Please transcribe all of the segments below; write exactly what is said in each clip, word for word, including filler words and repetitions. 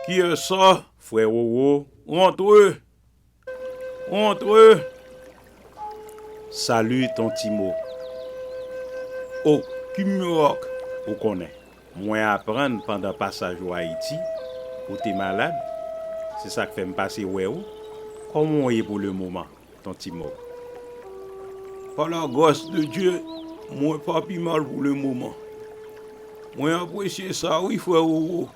Kiyès sa? Frè Wowo, rantre! Rantre! Salut, ton Timo. Oh, ki mirak! Ou konnen, mwen aprann pandan pasaj ou Ayiti, ou te malad. Se sa k fè m pase wè ou. Kòman w ye pou lemoman, ton Timo? Par la grâce de Dieu, mwen pa pi mal pou lemoman. Mwen apresye sa wi, frè Wowo.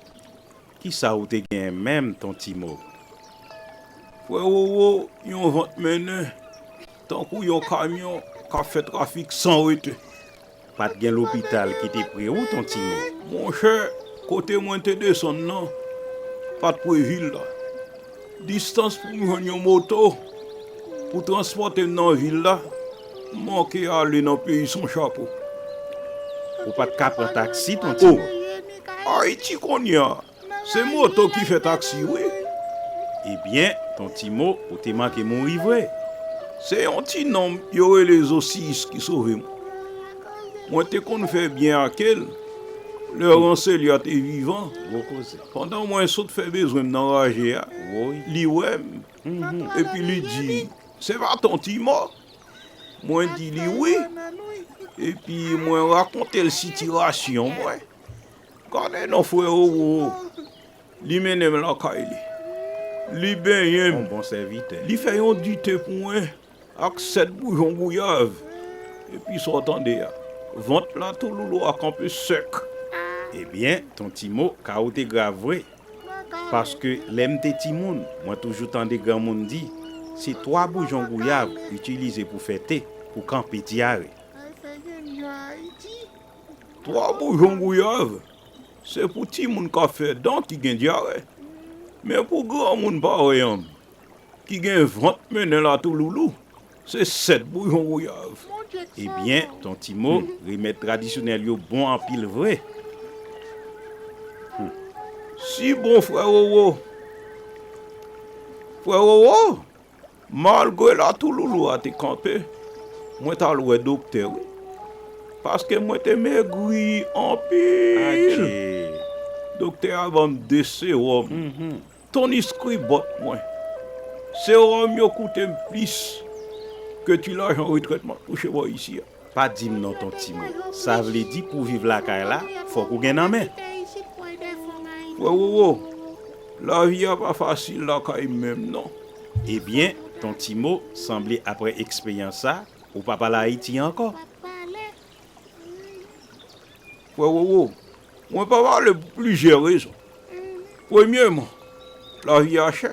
Kisa ou te genyen menm, ton Timo? Frè Wowo, yon vant mennen, tankou yon kamyon k ap fè trafik san rete. Pa t gen lopital ki te pre ou, ton Timo? Monchè, kote mwen te desann nan, pa t pre vil la. Distans pou m jwenn yon moto pou transpòte m nan vil la, m manke ale nan peyi san chapo. Ou pa t ka pran taksi, ton Timo? Oh, Ayiti kounye a, se moto ki fè taksi, wi. Ebyen, ton Timo, ou te manke mouri vre. Se yon ti nonm yo rele Zosiyis ki sove mwen. Mwen te konn fè byen ak l lè Ranselya te vivan. Gwo koze. Pandan mwen sot fè bezwen m nan raje a, woy, li wè m. Mhm. Epi li di, "Se pa ton Timo?" Mwen di li wi. Epi mwen rakonte l sitirasyon mwen. Gade non, frè Wowo. Li mennen m lakay li. Li benyen m. Yon bon sèvitè. Li fè yon dite pou mwen ak sèt boujon gouyav. Epi sa w tande a, vant Latouloulou a kanpe sèk. Ebyen, ton Timo, ka ou te grav vre. Paske lè m te timoun, mwen toujou tande granmoun di, se twa boujon gouyav itilize pou fè te, pou kanpe dyare. Twa boujon gouyav, se pou timoun k ap fè dan ki gen dyare. Men pou granmoun parèy an m, ki gen vant mennen Latouloulou, se sèt boujon gouyav. Ebyen, ton Timo, remèd tradisyonèl yo bon anpil vre. Hmm. Si bon, frè Wowo. Frè Wowo, malgre Latouloulou a te kanpe, mwen t al wè doktè, wi. Paske mwen te megri anpil. Adje. Doktè a ban m de sewòm. Mhm. Tonis Kribòt mwen. Sewòm yo koute m plis ke ti lajan retrèt m ap touche bò isi a. Pa di m non, ton Timo. Sa vle di pou w viv lakay la, fòk ou gen nan men. Frè Wowo, lavi a pa fasil lakay menm non. Ebyen, ton Timo, sanble aprè eksperyans sa, ou p ap al Ayiti ankò. Frè Wowo, mwen p ap ale pou plizyè rezon. Premyèman, lavi a chè.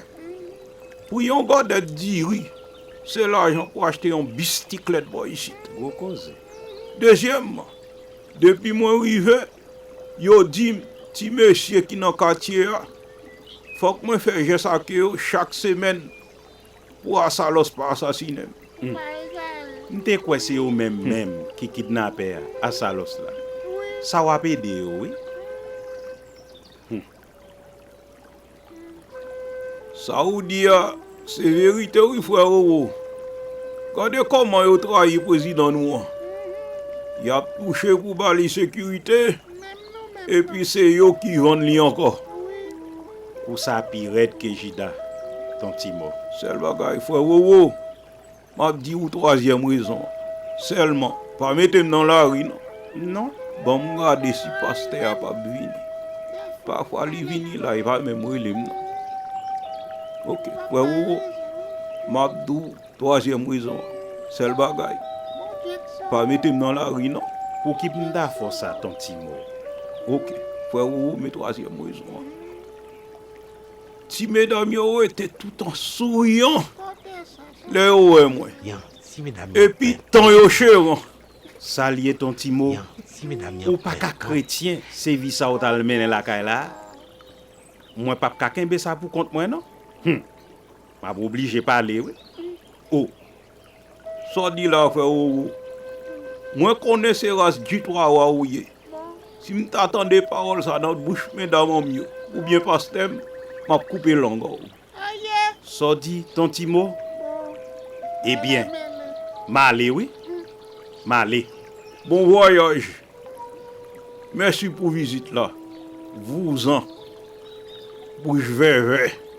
Pou yon gòdèt diri, se lajan pou achte yon bisiklèt bò isit. Gwo koze. Dezyèmman, depi mwen rive, yo di m, ti mesye ki nan katye a, fòk mwen fè jès ak yo chak semèn pou Asalòs pa asasinen m. Hmm. M te kwè se yo menm menm ki kidnapè a, Asalòs la. Sa w ap ede yo, wi. Hmm. Sa ou di a, se verite wi, frè Wowo. Gade kòman yo trayi prezidan nou an. Y ap touche pou ba li sekirite, epi se yo ki vann li ankò. Kou sa pi rèd ke Jida, ton Timo. Sèl bagay, frè Wowo, m ap di ou twazyèm rezon an. Sèlman, pa mete m nan lari non. Non. Ban m gade si pastè a p ap vini. Pafwa li vini la, li pa menm rele m non. Oke, frè Wowo, m ap di w twazyèm rezon an. Sèl bagay, pa mete m nan lari non. Pou ki pou m ta fè w sa, ton Timo? Oke, frè Wowo, men twazyèm rezon an. Ti medam yo rete toutan souriyan lè yo wè mwen. Epi tan yo cheran. Sa l ye, ton Timo? Ou pa ka kretyen, se vi sa w t al mennen lakay la a? Mwen p ap ka kenbe sa pou kont mwen non. Hum. M ap oblije pale wi. O, sa w di la, frè Wowo? Mwen konnen se ras Djitwa Wa ou ye. Si m ta tande pawòl sa nan bouch medam an m yo, oubyen pastè m, m ap koupe lang ou. Sa w di, ton Timo? Ebyen, m ale wi. M ale. Bon vwayaj. Mèsi pou vizit la. Vouzan. Wouj vèvè.